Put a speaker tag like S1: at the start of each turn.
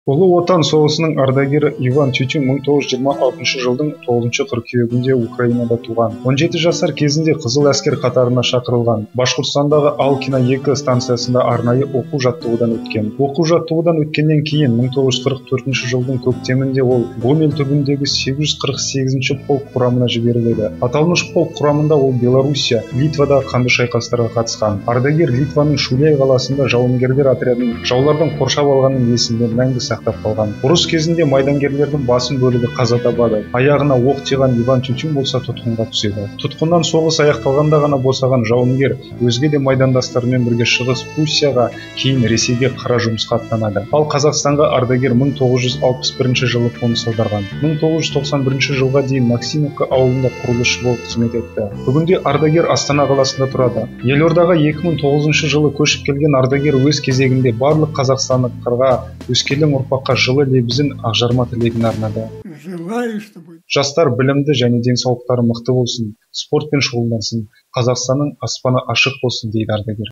S1: Ұлы Отан соғысының ардагері Иван Тютюн 1926 жылдың 9 қыркүйегінде Украинада туған. 17 жасар кезінде Қызыл әскер қатарына шақырылған. Башқұртстандағы Алкино 2 станциясында арнайы оқу-жаттығудан өткен. Оқу-жаттығудан өткеннен кейін 1944 жылдың көктемінде ол Гомель түбіндегі 848 полк құрамына жіберіледі. Аталмыш полк құрамында ол Белоруссия, Литвадағы қанды шайқастарға қатысқан. Ардагер Литваның Шуляй қаласында жауынгерлер отрядын жаулардан қоршап алғанын есінде мәңгі сақтап қалған. Ұрыс кезінде майдангерлердің басым бөлігі қаза табады. Аяғына оқ тиған Иван Тютюн болса тұтқынға түседі. Тұтқыннан соғыс аяқталғанда ғана босаған жауынгер өзге де майдандастарымен бірге Шығыс Пруссияға, кейін Ресейге қара жұмысқа аттанады. Ал Қазақстанға ардагер 1961 жылы қоныс аударған. 1991 жылға дейін Максимовка ауылында құрылысшы болып қызмет етті. Бүгінде ардагер Астана қаласында тұрады. Елордаға 2009 жылы көшіп келген ардагер өз кезегінде барлық қазақстандықтарға, өскелең ұрпаққа жылы лебізін, ақжарма тілегін арнады.
S2: Желаю, чтобы
S1: Жастар білімді және денсаулықтары мықты болсын, спортпен шұғылдансын, Қазақстанның аспаны ашық болсын, дейді ардагер.